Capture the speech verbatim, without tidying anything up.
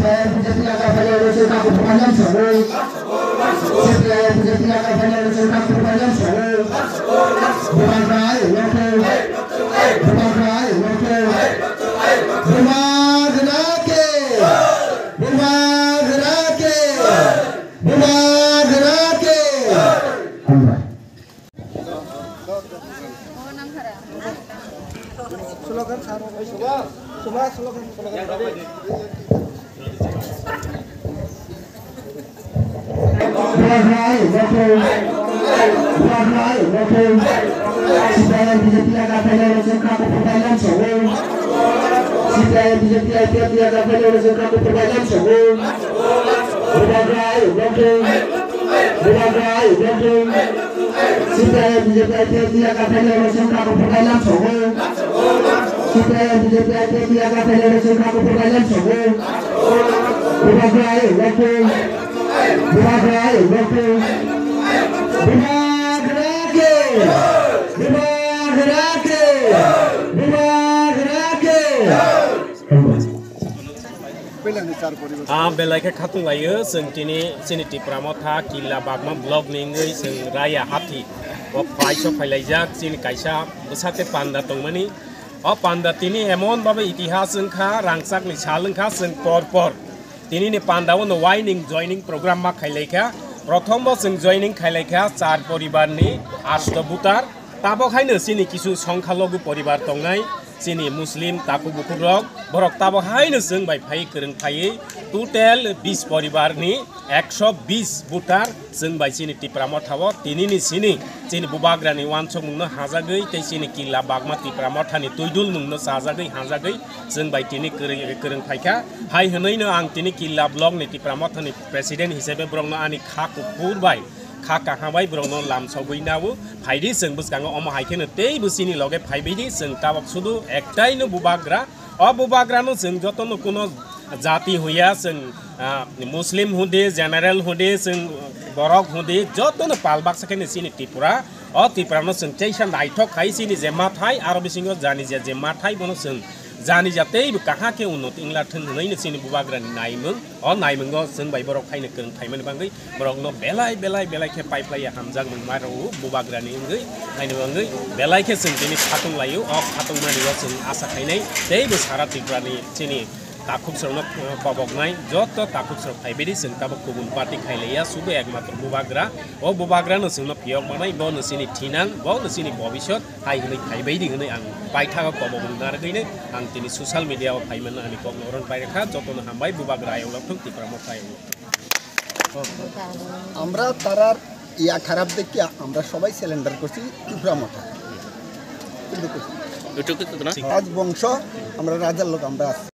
C P I M B J P laga phailai rwchwng kha kuphur bainang sawi. C P I M B J P laga phailai rwchwng kha kuphur bainang sawi. Bubagra ayuk nokthung. Bubagra ayuk nokthung. Bubagra ke. Bubagra ke. Bubagra ke. Hambai. C P I M B J P laga phailai rwchwng kha kuphur bainang sawi. C P I M B J P I P F laga phailai rwchwng kha kuphur bainang sawi. Bubagra ayuk nokthung. Bubagra ayuk nokthung. C P I M B J P I P F laga phailai rwchwng kha kuphur bainang sawi. C P I M B J P I P F laga phailai rwchwng kha kuphur bainang sawi. Bubagra ayuk nokthung. Bubagra ayuk nokthung. Bubagra ke. Bubagra ke. Bubagra ke. Ah, belai khe khatung laio, chwng tini chini Tipra Motha Killa Bagma block ni wngwi chwng Raya Hathi o phai sok phailaijak chini kaisa bwsate panda tongmani. O panda tini emon babe itihas wngkha, rangchakni sal wngkha, chwng por por tini ni panda o no waining joining program ma khailaikha. Prothom bo chwng joining khailaikha char poribar ni asto butar. Tabok haino chini kisu songkha logu poribar tongnai, chini Muslim takhuk bukhuk rok, borok tabok haino chwng bai phai kwrwng phaiwi total bis poribar ni ekso bis butar chwng bai chini Tipra Motha o tini ni sini chini Bubagra ni uansukmung no hajagwi tei chini Killa Bagma Tipra Motha ni twidulmung no chajagwi hajagwi chwng bai tini kwrwng, kwrwng phaikha. Hai hwnwi no ang tini Killa block ni Tipra Motha ni president hisabe borok no ani kha kuphur bai kha kaham bai borok no lamsogwi nao. Phaidi chwng bwskango omo hai kheno teibo chini loge phaibaidi chwng tabok sudu ektai no Bubagra. O Bubagra no chwng joto no kuno jati huya chwng, ah, Muslim hudi, general hudi, chwng borok hudi, joto no pal baksa kheno chini Tripura. O Tripura no chwng teisa naithok khai chini je mathai aro bisingo jani je, je mathai bono chwng jani ja teibo kaham khe unnoti wngla thwng hwnwi no chini Bubagra ni naimung. O naimungo chwng bai borok haino kwrwng phaimani bagwi borokno belai belai belai khe paiphlaiya hamjakmung ma rwo Bubagrani wngwi. Haino wngwi belai khe chwng tini phatung laio. O phatung manio chwng asa khainai teibo sara Tripurani chini takhuksrokno koboknai joto takhuksrok phaibaidi chwng tabuk kubun party khailaiya, sudu ekmatro Bubagra. O Bubagrano chwngno phiyok manai, bono chini thinang, bono chini bobisot. Hai hwnwi phaibaidi hwnwi ang paithago kobokmung narwgwino ang tini social media o phaimano ani kokno oron pairwkha. Jotono hambai, Bubagra ayuk lokthung, Tipra Motha ayuk lokthung. আমরা তারার ইয়া খারাপ দেখিয়া আমরা সবাই সিলিন্ডার করছি ত্রিপুরা মঠা। এটুকু তো না? রাজবংশ, আমরা রাজার লোক, আমরা আছি।